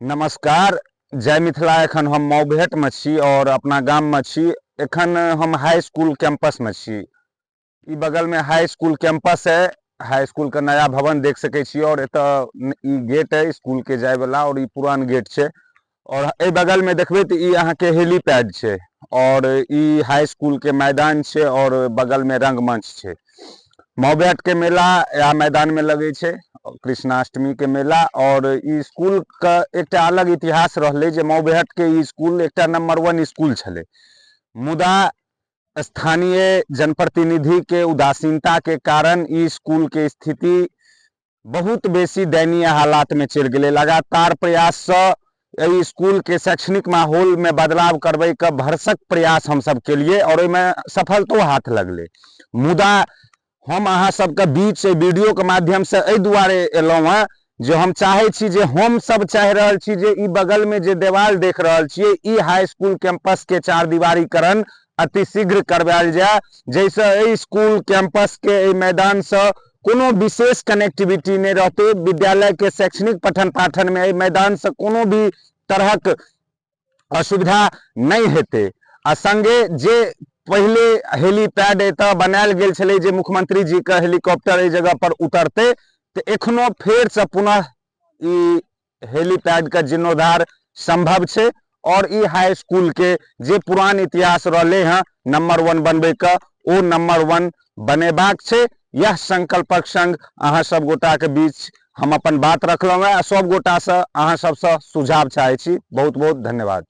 नमस्कार, जय मिथिला। एखन हम मऊबेहटमे छी आओर अपना गाममे छी। एखन हम हाई स्कूल कैंपसमे छी। ई बगलमे हाई स्कूल कैंपस है। हाई स्कूल के नया भवन देख सकै छी आओर एतऽ ई गेट है स्कूल के जाय वाला आओर ई पुरान गेट छै। आओर एहि बगलमे देखबै तऽ ई अहाँके हेलीपैड छै आओर ई हाई स्कूल के मैदान छै आओर बगलमे रंगमंच छै। मऊबेहट के मेला या मैदान में लगे छै कृष्णाष्टमी के मेला। और ई स्कूल के एकटा अलग इतिहास रहलै जे मऊबेहट के ई स्कूल एकटा नंबर 1 स्कूल छलै, मुदा स्थानीय जनप्रतिनिधि के उदासीनता के कारण ई स्कूल के स्थिति बहुत बेसी दयनीय हालात में चलि गेलै। लगातार प्रयाससँ एहि स्कूल के शैक्षणिक माहौल में बदलाव करबै के भरसक प्रयास हमसब केलिए और ओहिमे सफलतो हाथ लगलै, मुदा हम अहाँ सबके बीच एहि वीडियो के माध्यम से एहि दुआरे एलहुँ हँ जे हम चाहै छी जे हम सब चाहि रहल छी जे ई बगल में जे देवाल देख रहल छियै ई हाई स्कूल कैंपस के चार दीवारीकरण अतिशीघ्र करवायल जाय, जाहिसँ एहि स्कूल कैंपस के एहि मैदान सँ कोनो विशेष कनेक्टिविटी नहि रहतै। विद्यालय के शैक्षणिक पठन पाठन में एहि मैदान सँ कोनो भी तरहक असुविधा नहि हेतै। आ संगे जे पहिले हेलीपैड एतऽ बनायल गेल छलै जे मुख्यमंत्री जी के हेलीकॉप्टर एहि जगह पर उतरतै, तऽ एखनो फेरसँ पुनः ई हेलीपैड के जीर्णोद्धार संभव छै और ई हाई स्कूल के जे पुरान इतिहास रहले हँ नंबर 1 बनबै के, ओ नंबर 1 बनेबाक छै। यह संकल्पक संग अहाँ सब गोटा के बीच हम अपन बात रखलहुँ हँ आ सब गोटा से अहाँ सबसँ सुझाव चाहै छी। बहुत बहुत धन्यवाद।